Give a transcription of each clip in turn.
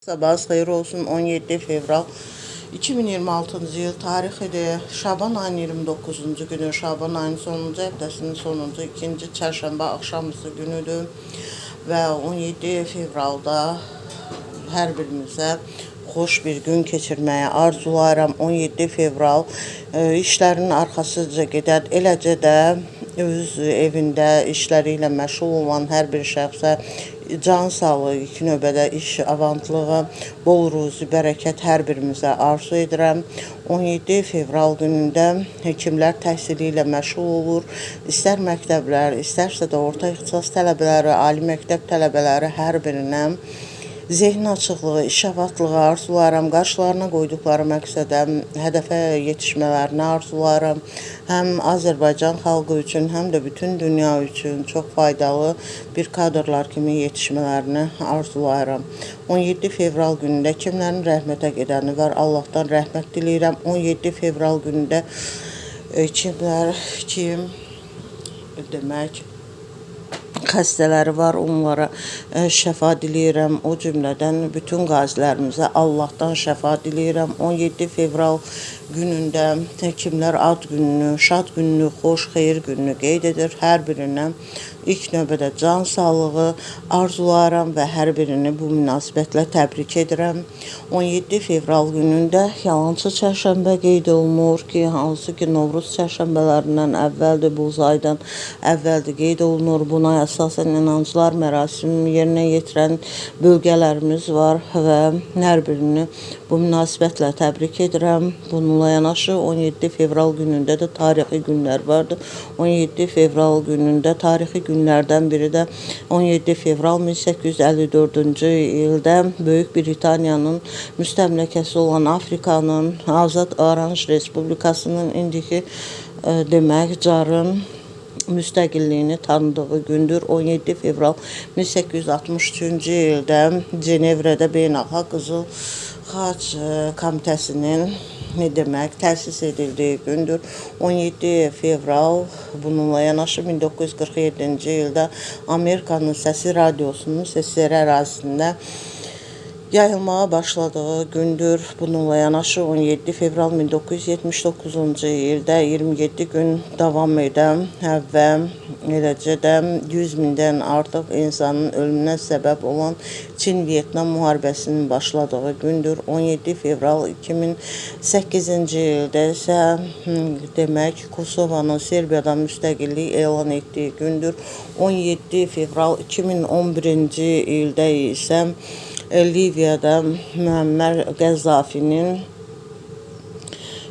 Sabahınız xeyir olsun. 17 fevral 2026-cı il tarixidir. Şaban ayının 29-cu günü, Şaban ayının sonuncu həftəsinin sonuncu ikinci çərşənbə axşamüstü günüdür və 17 fevralda hər birimizə xoş bir gün keçirməyi arzulayıram. 17 fevral işlərin arxasınca gedən, eləcə də öz evində işləri ilə məşğul olan hər bir şəxsə can sağlığı, ilk növbədə iş avantlığı, bol ruzi, bərəkət hər birimizə arzu edirəm. 17 fevral günündə həkimlər təhsili ilə məşğul olur. İstər məktəblər, istərsə də orta ixtisas tələbələri, ali məktəb tələbələri hər birinə zehin açıqlığı, iş avatlığı arzulayıram. Qarşılarına qoyduqları məqsədə, hədəfə yetişmələrini arzulayıram. Həm Azərbaycan xalqı üçün, həm də bütün dünya üçün çox faydalı bir kadrlar kimi yetişmələrini arzulayıram. 17 fevral günündə kimlərin rəhmətə gedəni var, Allahdan rəhmət diləyirəm. 17 fevral günündə kimlər, kim demək xəstələri var, onlara şəfa diləyirəm. O cümlədən bütün qazilərimizə Allahdan şəfa diləyirəm. 17 fevral günündə kimlər ad gününü, şad gününü, xoş, xeyir gününü qeyd edir. Hər birinə ilk növbədə can sağlığı arzulayıram və hər birini bu münasibətlə təbrik edirəm. 17 fevral günündə yalançı çərşənbə qeyd olunur ki, hansı ki Novruz çərşənbələrindən əvvəldir, bu aydan əvvəldir qeyd olunur. Buna əsasən inanclar mərasim yerinə yetirən bölgələrimiz var və hər birini bu münasibətlə təbrik edirəm. Bununla yanaşı 17 fevral günündə də tarixi günlər vardır. 17 fevral günündə tarixi günlərdən biri də 17 fevral 1854-cü ildə Böyük Britaniyanın müstəmləkəsi olan Afrikanın Azad Oranj Respublikasının indiki demək Carın müstəqilliyini tanıdığı gündür. 17 fevral 1863-cü ildə Cenevrədə Beynəlxalq Qızıl Xaç Komitəsinin nə demək təsis edildiyi gündür. 17 fevral bununla yanaşı 1947-ci ildə Amerikanın Səsi radiosunun SSR ərazisində yayılmağa başladığı gündür. Bununla yanaşı 17 fevral 1979-cu ildə 27 gün davam edən və eləcə də 100 mindən artıq insanın ölümünə səbəb olan Çin-Vyetnam müharibəsinin başladığı gündür. 17 fevral 2008-ci ildə isə demək Kosovanın Serbiyadan müstəqillik elan etdiyi gündür. 17 fevral 2011-ci ildə isə Liviyada Müəmmər Qəzzafinin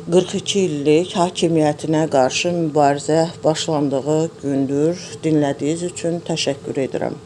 42 illik hakimiyyətinə qarşı mübarizə başlandığı gündür. Dinlədiyiniz üçün təşəkkür edirəm.